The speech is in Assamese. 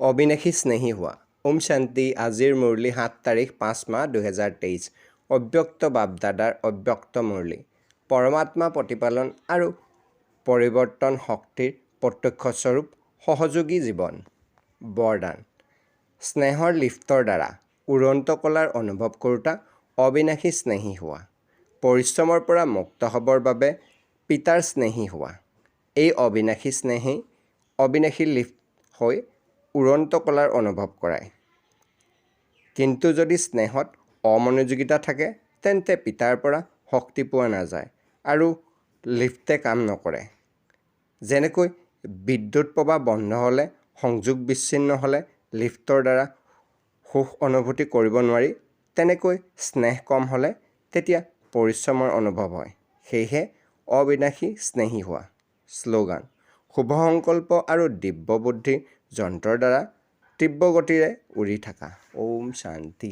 অবিনাশী স্নেহী হোৱা। ওম শান্তি। আজিৰ মুৰলী 7 তাৰিখ 5 মাহ 2023। অব্যক্ত বাপদাদাৰ অব্যক্ত মুৰলী। পৰমাত্মা প্ৰতিপালন আৰু পৰিৱৰ্তন শক্তিৰ প্ৰত্যক্ষ স্বৰূপ সহযোগী জীৱন। বৰদান: স্নেহৰ লিফ্টৰ দ্বাৰা উৰন্ত কলাৰ অনুভৱ কৰোঁতা অবিনাশী স্নেহী হোৱা। পৰিশ্ৰমৰ পৰা মুক্ত হ'বৰ বাবে পিতাৰ স্নেহী হোৱা। এই অবিনাশী স্নেহেই অবিনাশী লিফ্ট হৈ উৰন্ত কলাৰ অনুভৱ কৰায়। কিন্তু যদি স্নেহত অমনোযোগিতা থাকে, তেন্তে পিতাৰ পৰা শক্তি পোৱা নাযায় আৰু লিফ্টে কাম নকৰে। যেনেকৈ বিদ্যুৎ প্ৰবাহ বন্ধ হ'লে, সংযোগ বিচ্ছিন্ন হ'লে লিফ্টৰ দ্বাৰা সুখ অনুভূতি কৰিব নোৱাৰি, তেনেকৈ স্নেহ কম হ'লে তেতিয়া পৰিশ্ৰমৰ অনুভৱ হয়। সেয়েহে অবিনাশী স্নেহী হোৱা। শ্লোগান: শুভ সংকল্প আৰু দিব্য বুদ্ধিৰ যন্ত্ৰৰ দ্বাৰা তীব্ৰ গতিৰে উৰি থাকা। ওম শান্তি।